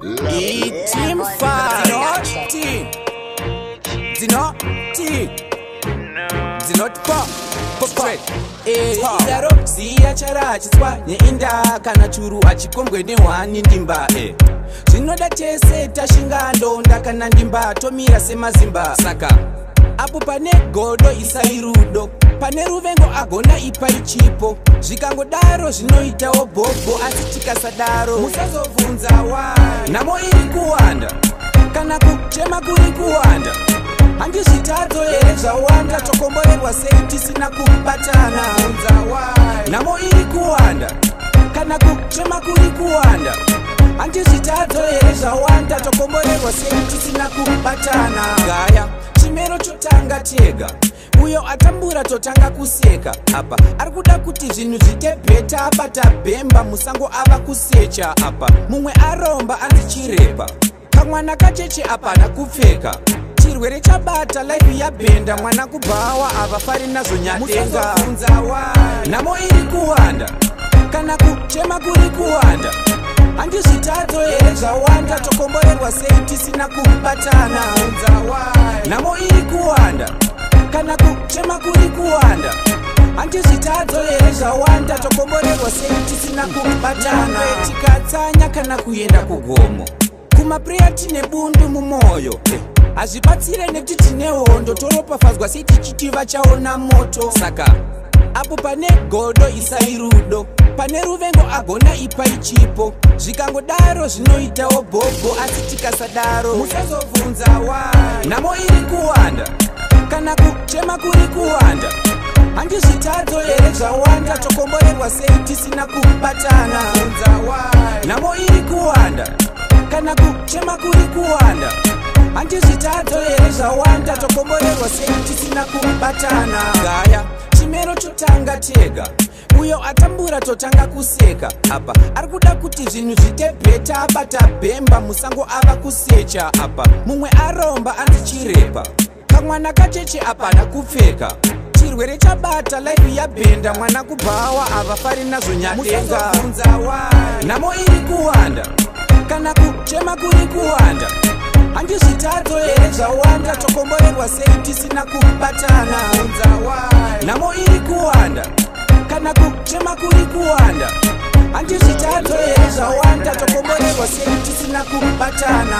Team 5 T Dino T Dino pop straight. Idaro siya chara chitswa neinda kana churu achikombwe nehwani ndimba. Zvinoda tese tashinga ndonda kana ndimba tomira semazimba. Saka apo pane godo isai rudo, pane ruvengo agona ipa ichipo. Zvikangodaro zvinoitawo bhobho, asi tikasadaro musazobvunza why. Nhamo iri kuwanda kana kuchema kuri kuwanda, handizvitadzo here zvawanda? Tokomborerwa sei tisina kubatana? Nhamo iri kuwanda kana kuchema kuri kuwanda, handizvitadzo here zvawanda? Tokomborerwa sei tisina kubatana? Gaya chimero chotanga tega, uyo atambura totanga kuseka. Apa ari kuda kuti zvinhu zviite better, abata bhemba musango ava kusecha. Apa mumwe aromba anzi chirepa, kamwana kacheche apana kupfeka. Chirwere chabata life yabhenda, mwana kubhawa avafari nazvo nyadenga. Nhamo iri kuwanda kana kuchema kuri kuwanda, handizvitadzo here zvawanda? Tokomborerwa sei tisina kubatana? Nhamo iri kuwanda kana kuchema kuri kuwanda, handizvitadzo here zvawanda? Tokomborerwa sei tisina kubatana? Tikatsanya kana kuenda kugomo kumapreya tine bundu mumwoyo, hazvibatsire nekuti tine hondo. Toropafadzwa sei tichiti vachaona moto? Saka apo pane godo isai rudo, pane ruvengo agona ipa ichipo. Zvikangodaro zvinoitawo bhobho, asi tikasadaro musazobvunza why. Nhamo iri kuwanda kana kuchema kuri kuwanda, handizvitadzo here zvawanda? Tokomborerwa sei tisina kubatana? Nhamo iri kuwanda kana kuchema kuri kuwanda, handizvitadzo here zvawanda? Tokomborerwa sei tisina kubatana? Gaya chimero chotanga tega, uyo atambura totanga kuseka. Apa ari kuda kuti zvinhu zviite better, abata bhemba musango ava kusecha. Apa mumwe aromba anzi chirepa, kamwana kacheche apana kupfeka. Chirwere chabata life yabhenda, mwana kubhawa avafari nazvo nyadenga. Nhamo iri kuwanda kana kuchema kuri kuwanda, handizvitadzo here zvawanda? Tokomborerwa sei tisina kubatana? Nhamo iri kuwanda kana kuchema kuri kuwanda, handizvitadzo here zvawanda? Tokomborerwa sei tisina kubatana?